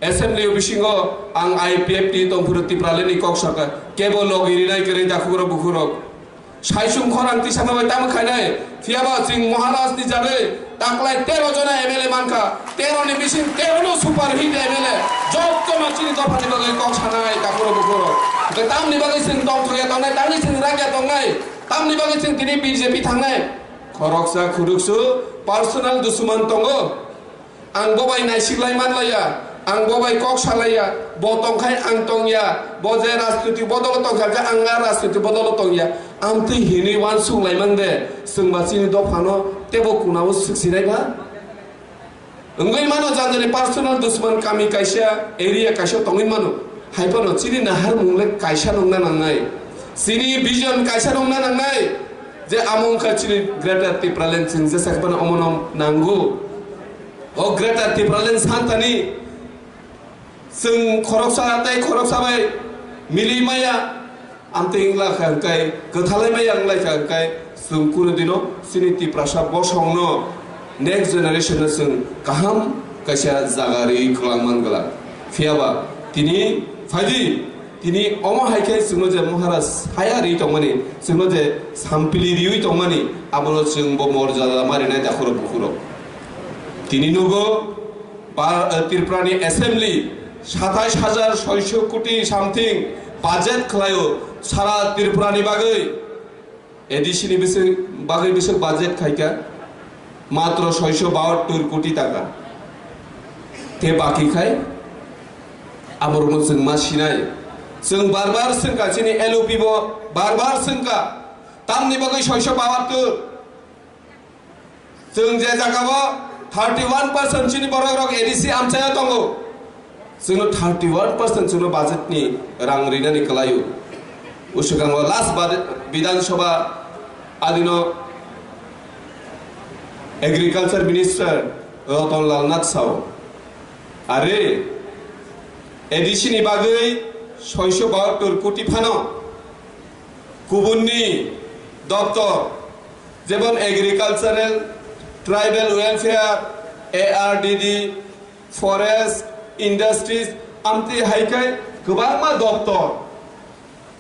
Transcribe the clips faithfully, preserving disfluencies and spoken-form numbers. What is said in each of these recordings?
Assembly bisingo ang I P F T tongphuru Tipraland ni kok sakha, kebo logi rinai kwrwi dakhukrok bukhurok. Saisung khorang tisama bai tamo khainai, phiyaba chwng Maharaj ni jarwi taklai tero jona M L A mankha, tero ni bising tero no super hit M L A, jotto no chini dopha ni bagwi kok sanai dakhukrok bukhurok. Hwnkhe tamni bagwi chwng tongthokya tongnai, tamni chwng rakya tongnai, tamni bagwi chwng tini B J P thangnai. Khoroksa khuruksu personal dusuman tongo. Ang bo bai naisik lai man laiya, ang bo bai kok sa laiya, bo tong khai ang tong ya, bo je rajniti bodol tong kha khe ang a rajniti bodol tong ya. Amtwi hinwi uansuk lai man de, chwng ba chini dopha no tebo kuna o swk sinai ba? Wngwi mano jani jani personal dushman kami kaisa, area kaisa tongwi mano. Hai phano chini naharmung le kaisa nongna nangnai. Chini vision kaisa nongna nangnai. Je amo wngkha chini Greater Tipraland chwng jesa khe phano omono nango. O Greater Tipraland santani chwng khoroksa tei khoroksa bai mili maya, amtwi wngla kha hwnkhe, kwthalai maya wngla kha hwnkhe, chwng kunu dino chini Tiprasa bosongno, next generation no chwng kaham kaisa jaga rwi kwlang man glak. Phiyaba tini phaidi, tini omo hai khe chwngno je Maharaj saya rwi tongmani, chwngno je sampili riwi tongmani, abono chwng bo morjada ma rinai dakhukrok bukhurok. Tini nugo, Ba-, eh, Tripura ni Assembly satais hajar soiso koti something budget khlaio sara Tripura ni bagwi. A D C ni bising, bagwi bising budget khaikha matro soiso bahattor koti taka. Te baki khai aborokno chwng ma sinai. Chwng bar bar swngkha, chini L O P bo bar bar swngkha. Tamni bagwi soiso bahattor? Chwng je jagao thirty one percent chini borok rok A D C amchaio tongo, chwngno thirty one percent chwngno budget ni rang rinani kwlaio. Uswkango last bad-, Bidhan Sabha adino Agriculture Minister Ratan Lal Nath sao, are A D C ni bagwi soiso bahattor koti phano kubunni doptor, jemon Agricultural, Tribal Welfare, A R D D, Forest, Industries, amtwi hai khe kwbangma doptor.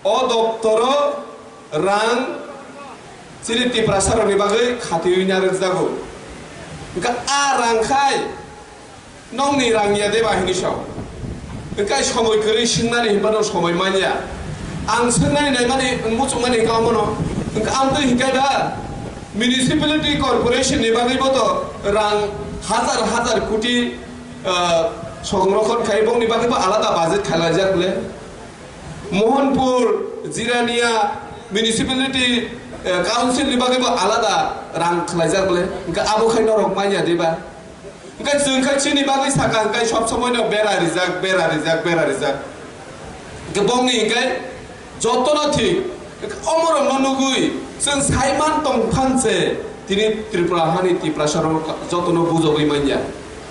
O doptoro rang chini Tiprasarokni bagwi khatiwi narwkjago. Hwnkhe a rang khai nokni rang ya de ba hini sao? Hwnkhe somoi kwrwi swngnani hinba no somoi manya. Ang swngnani naimani, muchungmani hwnkhe omono. Hwnkhe amtwi hwnkhe da municipality corporation ni bagwi bo to rang hajar hajar koti, ah, songrokhon khai, bongni bagwi bo alada budget khlaijak le. Mohanpur, Jirania Municipality, eh, Council ni bagwi bo alada rang khlaijak bole. Hwnkhe abo khai norok manya diba? Hwnkhe chwng khe chini bagwi sakha hwnkhe sob somoi no bera rijak, bera rijak, bera rijak. Hwnkhe bongni hwnkhe jotono thik. Hwnkhe omorokno nugwi chwng saiman tong phan se tini Tripura hani Tiprasa rok jotono bujogwi manya.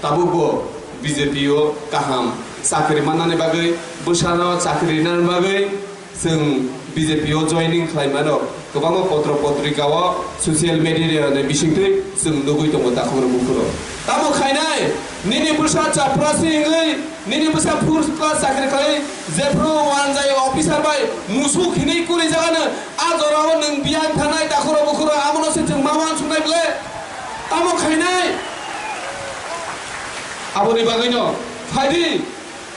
Tabukbo B J P o kaham chakri mannani bagwi, bwsano chakri rinani bagwi chwng B J P o joining khlai mano. Kwbangma potro potrika o, social media ni bisingtwi chwng nugwi tongo takhuk rok bukhuk rok. Tamo khainai, nini bwsa chaprasi wngwi, nini bwsa first class chakri khlai, jephru wanjai officer bai musuk hinwi kuri jagano, a jorao nwng biyang thanai takhuk rok bukhuk rok, amono se chwng ma uansuknai ble? Tamo khainai? Aboni bagwino phaidi,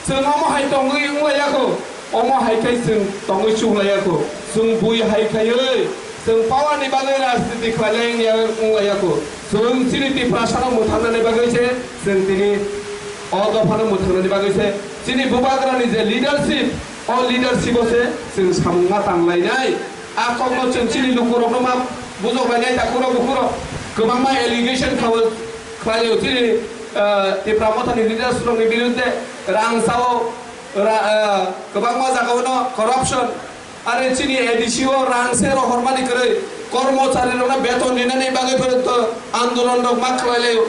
chwng omo hai tongwi wnglaiyakho, omo hai khai chwng tongwi chuklaiyakho. Chwng bui hai khaiwi chwng power ni bagwi rajniti khlailai wngya-, wnglaiyakho. Chwng chini Tiprasano mwthangnani bagwi se, chwng tini o dophano mwthangnani bagwi se, chini Bubagrani je leadership, o leadership o se chwng samung ma tanglainai. A kokno chwng chini lukurokno ma bujok lainai, takhurok bukhurok kwbangma allegation khaui khlaio chini, ah, Tipra Mothani leaders rokni birudde rang sao, ra-, ah, kwbangma jagao no corruption. Are chini A D C o rang se rohormani kwrwi, kormochari rokno beton rinani bagwi phano to andolon rok ma khlai laio.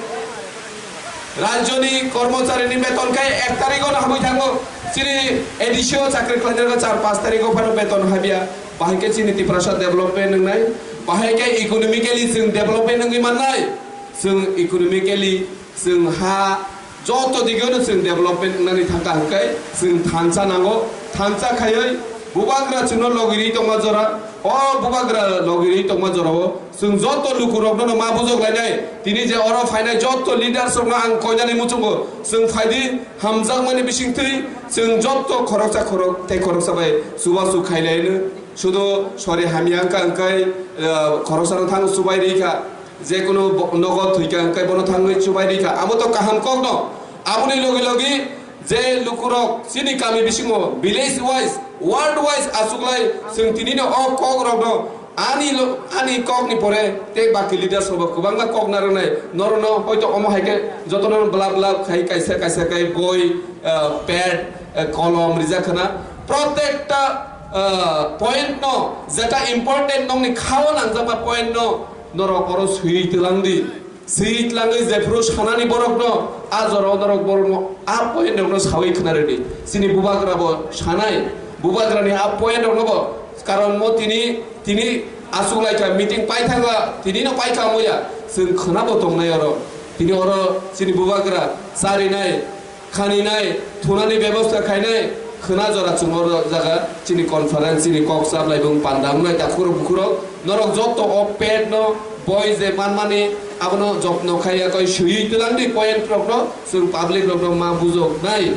Rajyoni kormocharini beton khe ek tarikh o hamwi thango. Chini A D C o chakri khlainai rok char panch tarikh o phano beton habya. Bahai khe chini Tiprasa development wngnai. Bahai khe economically chwng development wngwi mannai. Chwng economically chwng ha Joto digeno chwng development wngnani thangkha hwnkhe chwng thansa nango, thansa khaiwi bubagra chwngno logirwi tongma jora, o bubagra logirwi tongma jorao chwng joto lukurokno ma bujok lainai. Tini je oro phainai joto leaders rokno ang koinani muchungo chwng phaidi hamjakmani bisingtwi chwng joto khoroksa khorok tei khoroksa bai chubachu khailaino. Sudo sori hamya wngkha hwnkhe, eh, khoroksano thang chubai rikha. Jekunu bo-, nogo thwikha hwnkhe bono thangwi chubai rikha. Amo to kaham kokno. Aboni logi logi je lukurok chini kami bisingo village wise, ward wise achuklai chwng tinino o kokrokno ani lo-, ani kokni pore tei baki leaders rokbo kwbangma kok narwknai. Norokno hoito omo hai khe jotono blab blab khai kaisa kaisa khai boi, eh, pad, eh, kolom rijak khna. Protekta, eh, point no, jeta important nokni khao nangjakma point no norok oro swiwi twlang di. Swi tlangwi jephru sanani borokno, a jorao norok borokno a point rokno sawi khna rwdi. Chini bubagra bo sanai, bubagrani a point rokno bo, karon mo tini, tini aswk laikha meeting paithangla, tini no paikha moya, chwng khna bo tongnai oro. Tini oro chini bubagra charinai, khaninai, thunani bebosta khainai, khwna jora chwng oro jaga chini conference, chini kok chaplaibung panda wngnai takhurok bukhurok, norok joto o pet no boi je manmani abono jotno khaiya koi swiwi twlang di point rok no chwng public rok no ma bujok nai.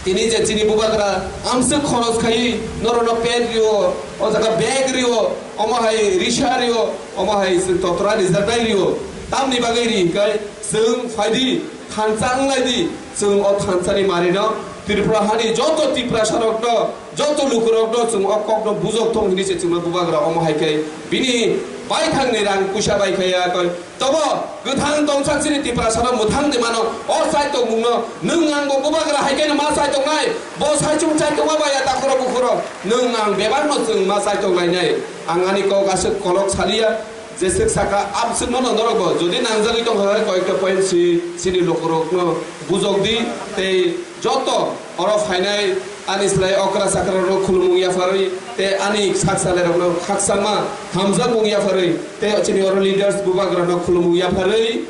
Tini je chini bubagra amswk khoros khaiwi norok no pet rio, o jaga bag rio, omo hai risa rio, omo hai chwng totra rijak nai rio, tamni bagwi ri hwnkhe chwng phaidi. Thansa wnglai di, chwng o thansani marino Tripura hani joto Tiprasa rokno, joto lukurokno chwng o kokno bujok thung hini se chwngno bubagra omo hai khe bini baithangni rang puisa bai khe ya koi. Tobo kwthang tongsak chini Tiprasano mwthang de mano, o chai tongmungno nwng ang bo bubagra hai khe ma chai tongnai, bo sai chung chai tongma bai ya takhoro bukhoro nwng ang bebakno chwng ma chai tonglainai. Ang ani kok aswk kolok saliya, jeswk saka, amswkno no norok bo jodi nangjagwi tongkha khe koyekta point si chini lukurokno bujok di, tei joto oro phainai ani slai okra chakra rokno khulumung yapharwi tei ani sak salai rokno khakchangma hamjakmung yapharwi tei chini oro leaders bubagra no khulumung yapharwi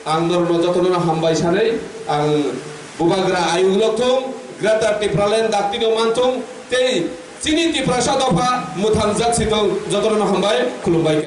ang norokno jotono no hambai sanwi ang bubagra ayuk lokthung, Greater Tipraland daktino manthung tei chini Tiprasa dopha mwthangjak sithung, jotono no hambai khulumbai.